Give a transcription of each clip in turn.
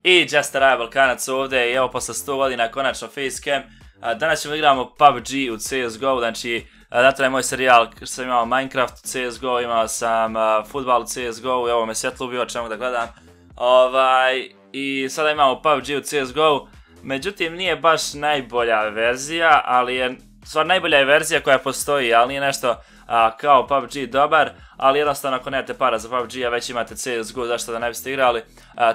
I Jester Raja Balkanac ovdje i evo posle 100 godina konačno Facecam. Danas ćemo igramo PUBG u CSGO, znači zato je moj serijal što sam imao Minecraft u CSGO, imao sam futbal u CSGO i ovo me svjetlo ubio, čemu da gledam. I sada imamo PUBG u CSGO, međutim nije baš najbolja verzija, ali je stvar najbolja je verzija koja postoji, ali nije nešto kao PUBG dobar, ali jednostavno ako nemate para za PUBG, a već imate CSGO, zašto da ne biste igrali,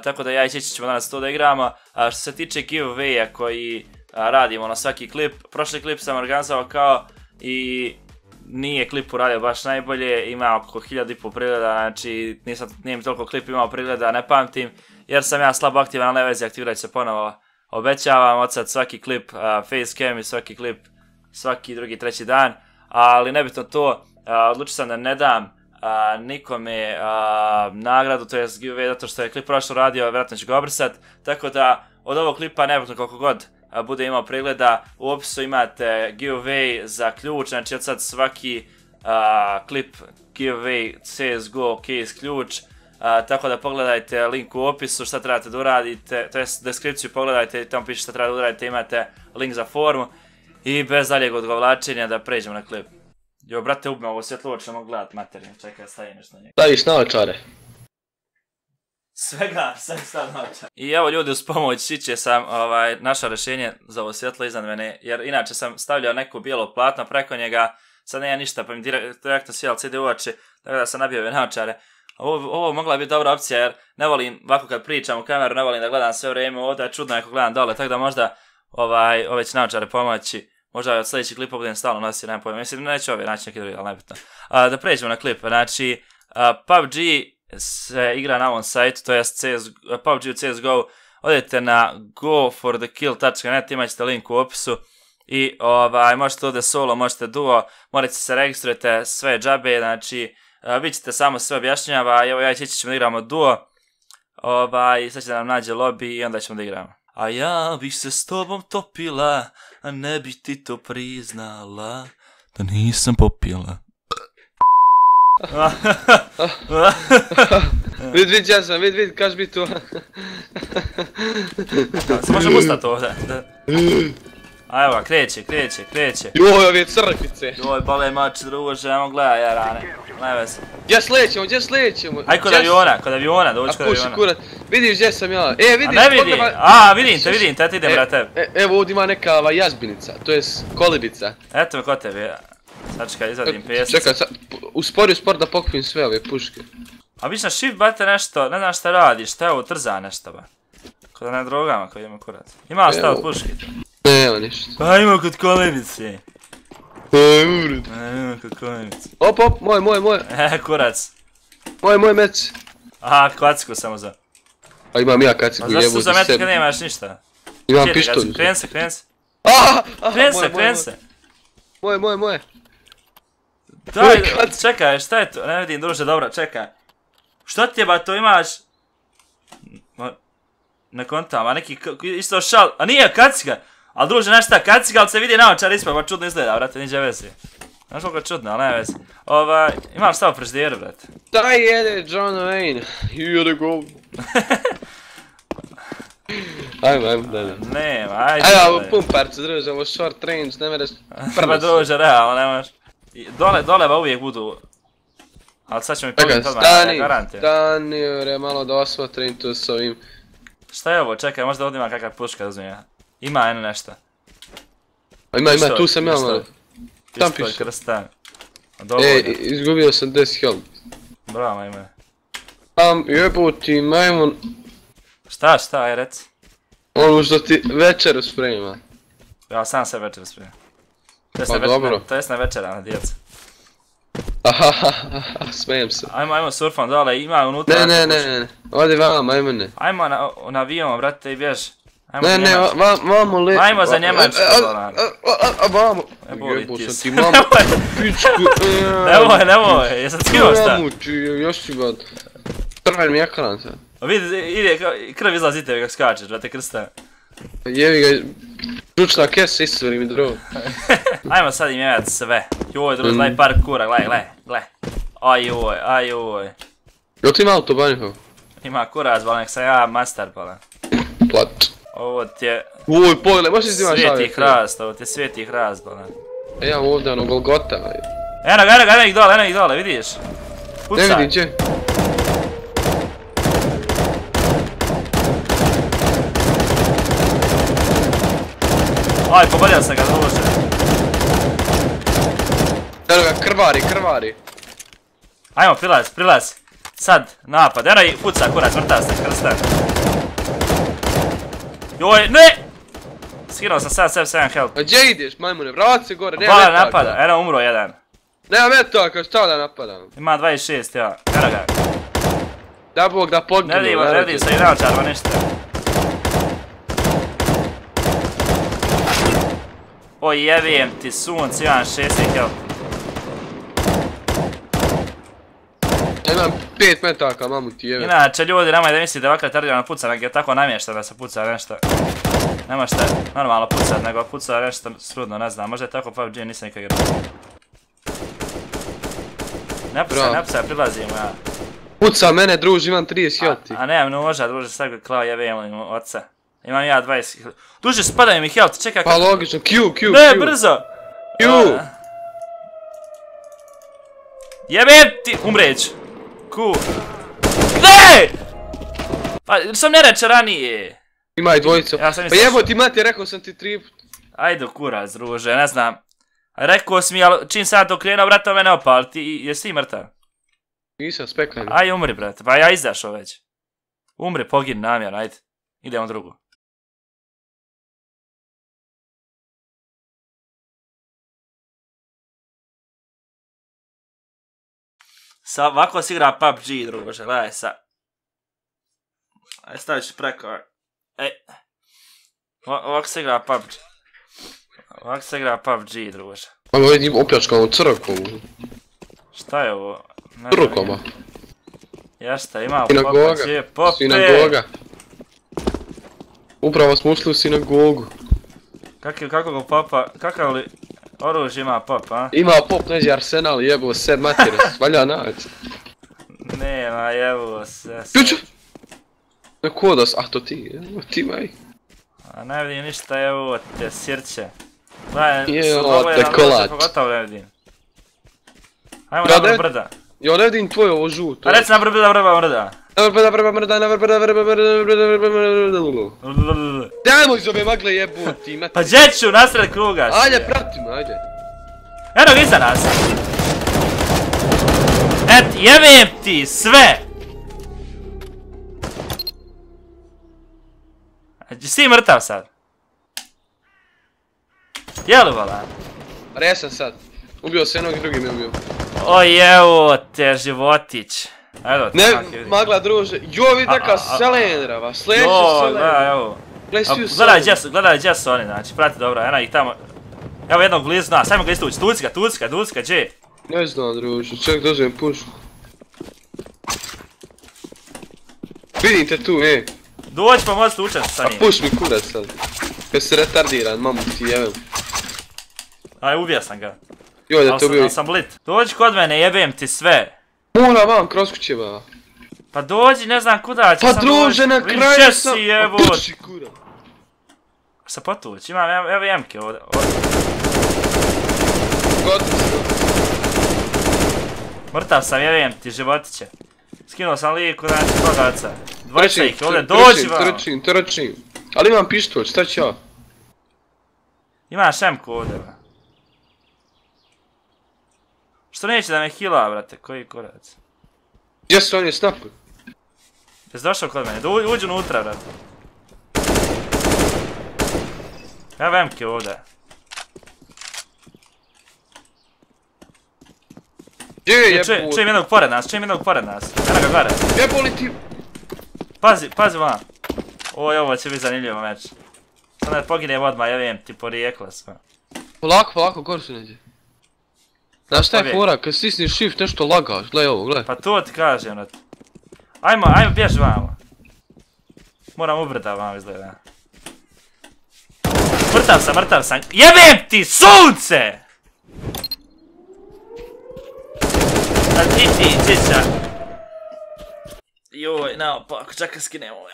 tako da ja i Čići ćemo danas to da igramo. Što se tiče giveaway-a koji radimo na svaki klip, prošli klip sam organizovao kao i nije klip uradio baš najbolje, ima oko 1000 pregleda, znači nije mi toliko klip imao pregleda, ne pamtim, jer sam ja slabo aktivan na vezi, aktivirat će se ponovo, obećavam, od sad svaki klip Facecam i svaki klip svaki drugi, treći dan, ali nebitno to, odlučio sam da ne dam nikome nagradu, to je giveaway, zato što je klip prošlo radio, vjerojatno ću ga obrisat, tako da od ovog klipa nebitno koliko god bude imao pregleda, u opisu imate giveaway za ključ, znači od sad svaki klip giveaway CSGO case ključ, tako da pogledajte link u opisu šta trebate da uradite, to jest deskripciju pogledajte i tamo piše šta treba da uradite, imate link za formu i bez daljeg odgovlačenja da pređemo na klip. Jo brate, ubme ovo svjetlo, će mogu gledat materiju, čekaj stavim nešto na njega. Staviš naočare. Svega, sam stavio naočare. I evo ljudi, uz pomoć Čiće sam našao rješenje za ovo svjetlo iznad mene, jer inače sam stavljao neko bijelo platno preko njega, sad nema ništa pa mi direktno svijel CD u oči, tako da sam nabio ove naočare. Ovo mogla biti dobra opcija jer ne volim ovako kad pričam u kameru, ne volim da gledam sve vrijeme ovdje, je čudno ako gledam dole, tako da možda ove će naočare pomoći, možda od sljedećih klipa budem stalno nosio, nema pojma, mislim neće ove naći neki drugi, ali nebitno. Da pređemo na klip, znači PUBG se igra na ovom sajtu, to je PUBG u CSGO, odete na goforthekill.net, imat ćete link u opisu i možete ovdje solo, možete duo, morate se registrujete, sve je džabe, znači vi ćete samo sve objašnjava, evo ja i Čići ćemo da igramo duo, i sad će da nam nađe lobby i onda ćemo da igramo. A ja bih se s tobom topila, a ne bi ti to priznala, da nisam popila. Vid, ja sam, vid, kaž bi to. Se možem ustati ovdje. A evo ga, kreće. Joj, ove crkvice. Joj, bale mač, druže, ajmo gledaj, jarane. Najvez. Gdje slećemo? Aj kod aviona, dođi kod aviona. A puši kurat, vidiš gdje sam ja. Vidiš, a ne vidim, vidim te, idem brate. Evo ovdje ima neka jazbinica, to je kolibica. Eto me kod tebi, sad čekaj, izvadim PS. Čekaj, uspori da pokupim sve ove puške. A viš na shift bate nešto, ne znam šta radiš, šta je ovo, trza nešto ba. Kod da ne drogama koji idemo kurat. Ima li šta od puške? Nema ništa. Pa ima kod kolibice. Ured. Ima kod kolibice. Op, moj. Kurac. Moj mec. Aha, kaciku samo za. A imam ja kaciku, jebu ti sebi. A zašto za metka nemaš ništa? Imam pištolj. Kren se. Moje. Daj, čekaj, šta je to? Ne vidim, druže, dobro, čekaj. Što ti je ba to imaš? Ne kontam, a neki isto šal, a nije kacika. Ali druže, znaš šta, kacika, ali se vidi naočar ispod, pa čudno izgleda, brate, niđe vezi. Znaš koliko je čudno, ali ne vezi. Imam šta u frižideru, brate. Daj jede, John Wayne, here to go. Ajmo, dalje. Nema, ajde. Ajde, ovo pumparce, druže, ovo short range, ne mereš prvo. Pa druže, realno, nemaš. Dole ba uvijek budu. Ali sad ćemo mi pogledati odmah, ja garantiram. Stani, bre, malo da osmotrim to s ovim. Šta je ovo, čekaj, možda ovdje ima kakva puška da uzmem ja. Ima jedno nešto. Ima, tu sam ja malo. Tam piše. Pištolj, krstan. Izgubio sam 10 health. Bravo, majmune. Jebuti, majmun. Šta, aj reci. Ono što ti večeru sprema. Ja sam se večeru spremam. Pa dobro. To jest na večera, na djeca. Aha, smijem se. Ajmo surfam dole, ima unutra. Ne, odi vama, ajmo ne. Ajmo na avion, brate, i bjež. Ne, vamo le... Ajmo za Njemačku dole. Vamo. Jebu sam ti mamu, pičku. Nemoj, jesam skinuo šta? Mamuči, još ti bad. Trvaj mi ekran sad. Vidi, krv izlazi tebi kako skačeš, brate, krsta. Jevi ga, žučna kesa, istvori mi drogu. Ajmo sad im jevat sve. Joj, druž, daj par kura, gle. Ajoj. Jel ti ima auto, Banjho? Ima kurac, bala, nek sam ja master, bala. plač. Ovo ti je... Uj, pogledaj, možeš izdimati šalje. Svijeti hrast, ovo ti je svijeti hrast, bolan. Ja ovdje ono Golgota. Eno ih dole, vidiš? Pucaj. Ne vidim, če? Aj, pogodio sam ga, druže. Eno ga, krvari. Ajmo, prilaz. Sad, napad. Eno i puca, kurac, vrta se, krstan. Joj, ne! Skinuo sam sad 7 health. A gdje ideš, majmune, vrati se gore, nema Bala metaka. napada, eno umro jedan. Nema metaka, šta da napadam? Ima 26, ja. Eno ga. Da Bog da poginu. Ne redi sa i naočarva ništa. Oj, jebijem ti sunce, imam 60 health. Ja imam 5 metaka, mamu ti jebe. Inače, ljudi, nemoj da mislite da ovakva tardijalna puca, nego je tako namješta da se puca nešto. Nema šta normalno pucat, nego puca nešto srudno, ne znam, možda je tako PUBG, nisam nikad igrao. Napusaj, prilazimo ja. Puca mene, druž, imam 30 health. A nemam noža, druže, sad ga klao jebem oca. Imam ja 20 health. Druže, spadaju mi health, čekaj Pa logično, Q. Ne, brzo! Q! Jebem ti, umreću. Q. Ne! Pa, sam ne reče ranije. Ima i dvojicu. Pa jebo ti mati, rekao sam ti 3 put. Ajde kurac, druže, ne znam. Rekao si mi, ali čim sam to krenuo, brate, mene opal, ti jesi ti mrtav? Nisam, spekaj me. Aj umri, brate, pa ja izdašao već. Umri, pogin namjerno, ajde. Idemo drugu. Ovako se igra PUBG, druže, gledaj sad. Ajde, stavit ću preko. Ej. Ovako se igra PUBG. Ovako se igra PUBG, druže. Ovo vidim opljačkamo crkom. Šta je ovo? Crkoma. Jeste, ima popa. Sinagoga. Upravo smo ušli u sinagogu. Kako ga popa, kakav li oružje ima pop, a? Ima pop, neđe Arsenal, jebo se matire, valja naći. Nema, jebo se. Čuću! Ne kodas, a to ti, evo ti maj. A ne vidim ništa, evo te sirće. Jeo te kolač. Pogotovo ne vidim. Ajmo na vrh brda. Ja ne vidim tvoje ovo žuto. A reci na vrh brda. Dajmo iz ove magle jeboti. Pa gdje ću, nasred kruga. Ajde, prati me, ajde. Eno ga iza nas. Jebem ti sve. Si ti mrtav sad? Jel' volan? Jesam sad. Ubio se jednog i drugi me ubio. Oj, evo te životić. Ne, magla druže. Jo, vidi neka selendrava, sljedeća selendrava. Evo. Gledaj gdje su oni, znači, prati dobro, eno ih tamo. Evo jednog blizu nas, ajmo ga istući, tuci ga, gdje? Ne znam druže, ček dođem puš. Vidim te tu, Dođi pa možete učati sa njim. A puš mi kurac sad. Kad si retardiran, mamu ti jebem. Aj, ubija sam ga. Joj, da te ubio. Ali sam blit. Dođi kod mene, jebem ti sve. Mora vam, kroz kuće ba. Pa dođi, ne znam kuda će sam dođi. Pa druže, na kraju sam... A puši kurac. Se potući, imam, evo jemke ovdje. Gotovo si. Mrtav sam, jebem ti životiće. Skinuo sam liku, znači kogaca. Dvojica ih ovdje, dođi vam. Trčim. Ali imam pištolj, šta ću ja? Imam šemku ovdje, ba. Što neće da me hila, brate, koji kurac? Gdje su oni snapu? Jesi došao kod mene, uđi unutra, brate. Evo emke ovdje. Gdje je jebut? Čujem jednog pored nas, Eno ga gleda. Jebo li ti? Pazi vam. Ovo će biti zanimljivo meč. Sad ne poginem odmah, jebem ti porijekla sve. Polako, gore su neđe. Znaš šta je fora, kad stisniš shift nešto lagaš, gledaj ovo, gledaj. Pa to ti kažem, brate. Ajmo, bježi vamo. Moram ubrda vam izgleda. Mrtav sam. Jebem ti sunce! Sad ti čića. Joj, naopako, čekaj skinem ovo.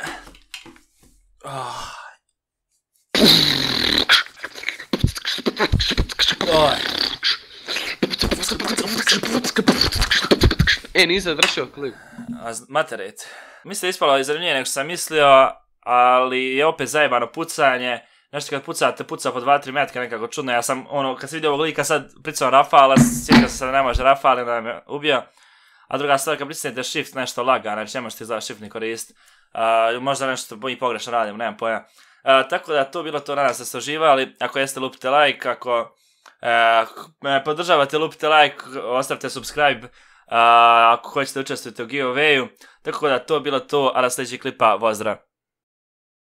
Nisam završio klip. Materit. Mislim da je ispalo zanimljivije nego što sam mislio, ali je opet zajebano pucanje. Nešto kad pucate, puca po 2-3 metka nekako čudno. Ja sam, kad sam vidio ovog lika sad pricao Rafala, sjetio sam se da ne može Rafal i da me ubio. A druga stvar, kad pritisnete shift nešto laga, znači ne možete za shift ni koristiti. Možda nešto mi pogrešno radimo, nemam pojma. Tako da to bilo to, nadam se ste uživali. Ako jeste, lupite like, ako me podržavate, lupite like, ostavite subscribe. Ako hoćete učestvujete u giveawayu. Tako da to bilo to, a na sljedećih klipa, pozdrav!